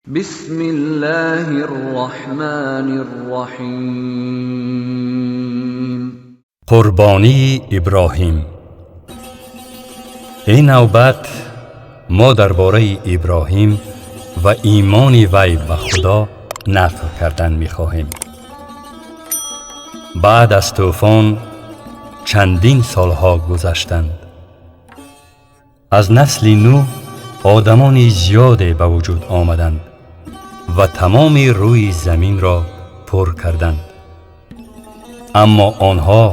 بسم الله الرحمن الرحیم. Қурбонии Иброҳим. Ин навбат мо дар бораи Иброҳим ва имони вай ба Худо нақл кардан мехоҳем. Баъд аз тӯфон чандин солҳо гузаштанд. Аз насли Нӯҳ одамони зиёде ба вуҷуд омаданд ва тамоми рӯи заминро пур карданд. Аммо онҳо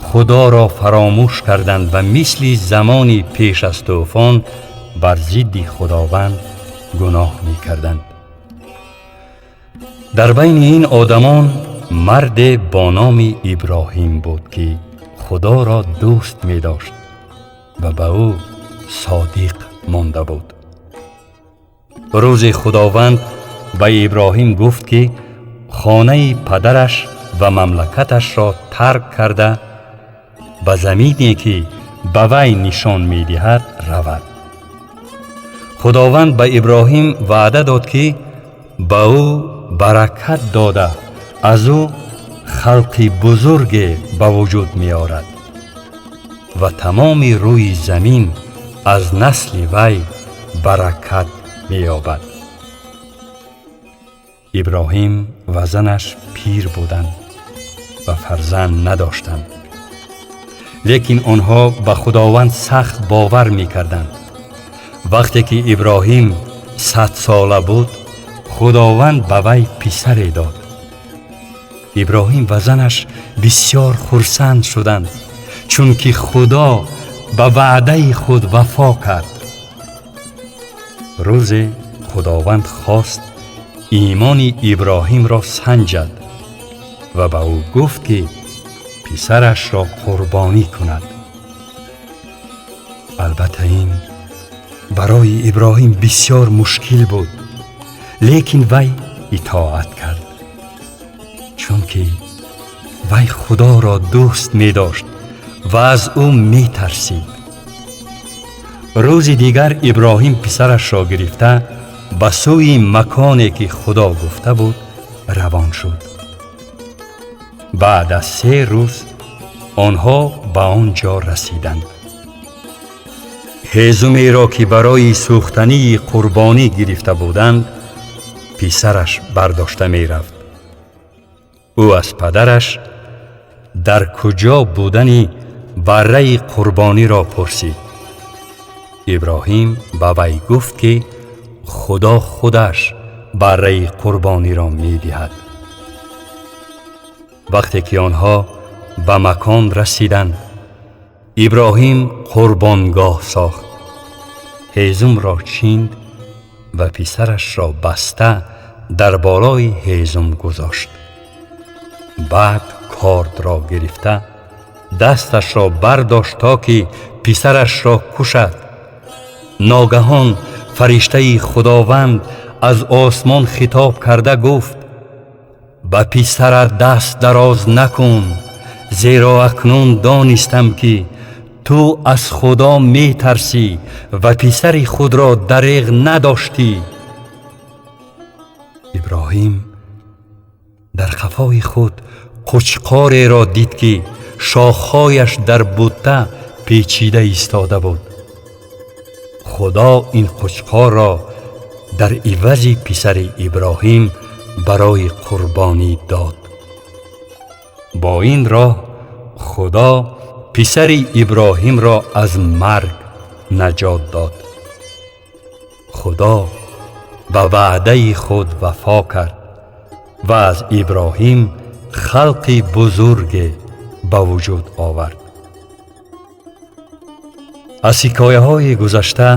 Худоро фаромӯш карданд ва мисли замони пеш аз тӯфон бар зидди Худованд гуноҳ мекарданд. Дар байни ин одамон марде бо номи Иброҳим буд, ки Худоро дӯст медошт ва ба ӯ содиқ монда буд. Рӯзе Худованд ба Иброҳим гуфт, ки хонаи падараш ва мамлакаташро тарк карда, ба замине, ки ба вай нишон медиҳад, равад. Худованд ба Иброҳим ваъда дод, ки ба ӯ баракат дода, аз ӯ халқи бузурге ба вуҷуд меорад ва тамоми рӯи замин аз насли вай баракат меёбад. Иброҳим ва занаш пир буданд ва фарзанд надоштанд, лекин онҳо ба Худованд сахт бовар мекарданд. Вақте ки Иброҳим 100-сола буд, Худованд ба вай писаре дод. Иброҳим ва занаш бисёр хурсанд шуданд, чунки Худо ба ваъдаи худ вафо кард. Рӯзе Худованд хост имони Иброҳимро санҷад ва ба ӯ гуфт, ки писарашро қурбонӣ кунад. Албатта, ин барои Иброҳим бисёр мушкил буд, лекин вай итоат кард, чунки вай Худоро дӯст медошт ва аз ӯ метарсид. Рӯзи дигар Иброҳим писарашро гирифта, ба сӯи маконе, ки Худо гуфта буд, равон шуд. Баъд аз 3 рӯз онҳо ба он ҷо расиданд. Ҳезумеро, ки барои сӯхтании қурбонӣ гирифта буданд, писараш бардошта мерафт. Ӯ аз падараш дар куҷо будани барраи қурбониро пурсид. Иброҳим ба вай гуфт, ки Худо худаш барраи қурбониро медиҳад. Вақте ки онҳо ба макон расиданд, Иброҳим қурбонгоҳ сохт, ҳезумро чинд ва писарашро баста дар болои ҳезум гузошт. Баъд кордро гирифта, дасташро бардошт, то ки писарашро кушад. Ногаҳон фариштаи Худованд аз осмон хитоб карда гуфт: «Ба писарат даст дароз накун, зеро акнун донистам, ки ту аз Худо метарсӣ ва писари худро дареғ надоштӣ». Иброҳим дар қафои худ қучқореро дид, ки шохҳояш дар бутта печида истода буд. Худо ин қучқорро дар ивази писари Иброҳим барои қурбонӣ дод. Бо ин роҳ Худо писари Иброҳимро аз марг наҷот дод. Худо ба ваъдаи худ вафо кард ва аз Иброҳим халқи бузурге ба вуҷуд овард. Аз ҳикояҳои гузашта.